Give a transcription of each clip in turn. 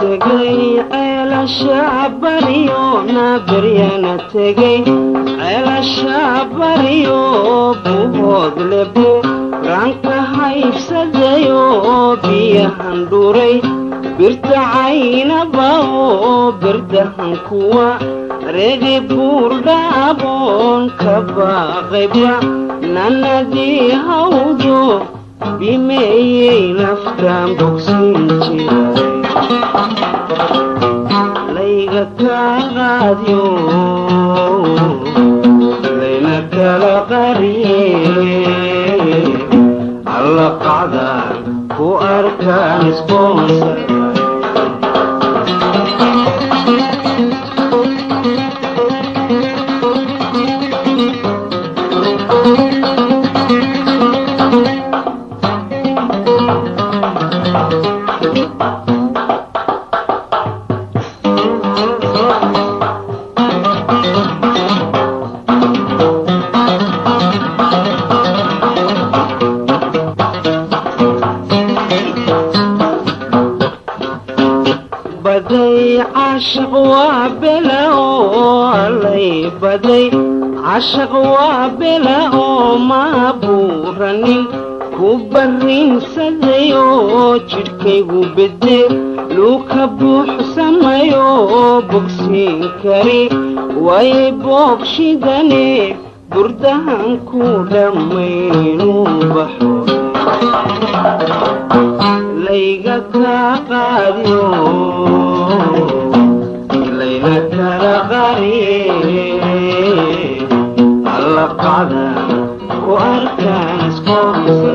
Tegay ceelasha baryo naabaryana tegay ceelasha baryo buhoodlebo raanka haybsadayo biyahan dhuray birta caynaba oo birdahan kuwa reegay buurdhaaboon ka baaqayba nanadii hawdo bimeeyey naftaan bogsiin jiray layga kaa qaadyo layna kala qariye alla qacdaan ku arkaan isqoonsa. Baday caashiq waa bela oo allay baday caashiq waa bela oo ma buuranin ku barrinsaday oo jidhkaygu bede luuka buuxsamayo bogsiin kari waayay boogshidane burdahan ku dhammaynuu baxo layga kaa qaadiyo layna kala qariye alla qacdan ku arkaan isqoonsa.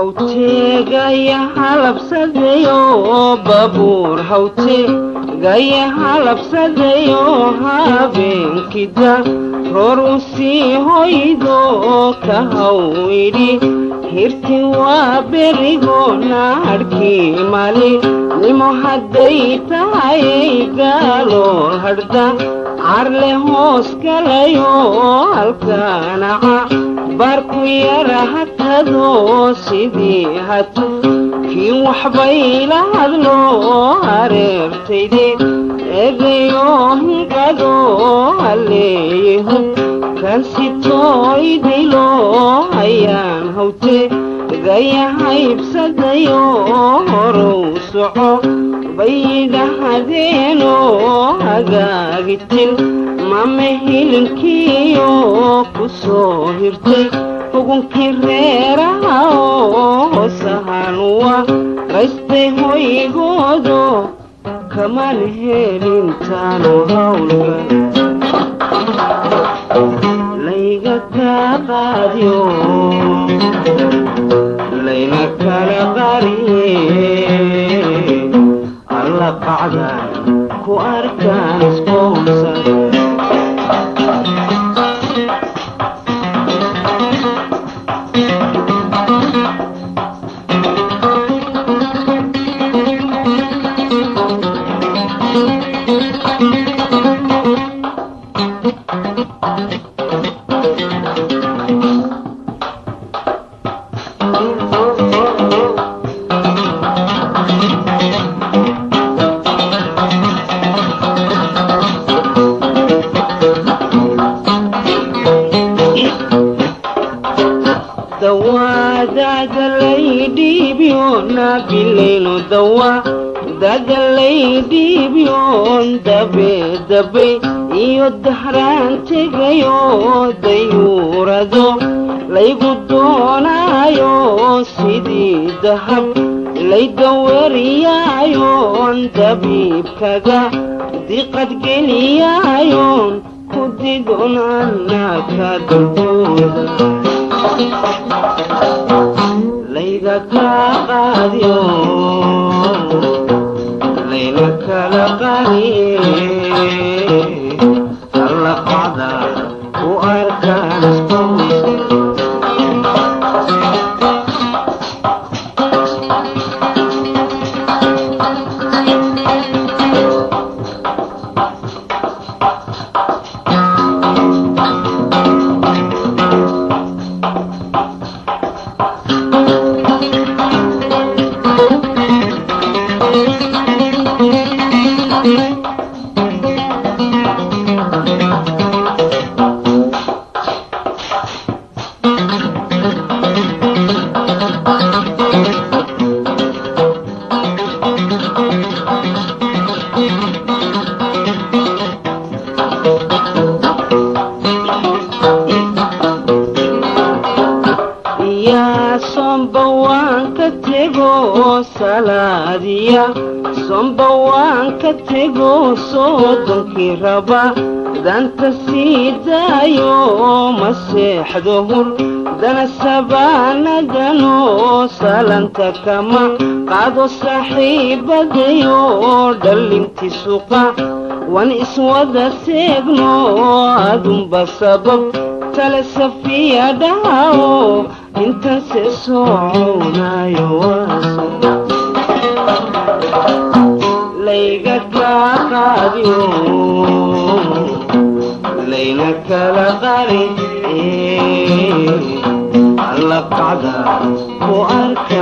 Hawteegaya halabsadayo babuur hawteegaya halabsadayo habeenkida roor u sii hoydo ka haw idhi hirti waa berigo naadhkii mali nimo hadday tahayay gaalool hadhda carle hoos galayo halkaanaca baarku yara hakado sidii hatu kii waxbay la hadlo hareertayde eegayo higado haleeyahu kan sitooydilo ayaan hawte gaya haybsadayo horow soco bayidhahadeeno hagaagitil mame hilinkiyo ku soo hirtay hugunkii reeraha oo sahanuwa raystay hoygoodo kamaan helintaanu hawlga layga kaa qaadiyo layna kala qariye alla qacdan ku arkaan isqoonsa. Dawaadadalaydhiibyo dawa dadalaydhiibyoon dabe dabe iyo dahraan tegayo dayuurado laygu doonaayo sidii dahab laydawariyaayoon dabiibkaga diqadgeliyaayoon ku didon annaka dulbooda. Layga kaa qaadiyo, layna kala qariye, alla qacda u arkaan isqows. Yaa somba waan ka tego salaadiya, somba waan ka tego soodonkii raba danta sii daayo, ma seexdo hur dana sabaanadano, salanta kama qaado saaxiibadayo, dhalinti suqa waan iswada seegno, adunba sabab tale safiya dhahawo, intan se soconayo layga kaa qaadiyo, layna kala qari, alla qacda ku arkaan.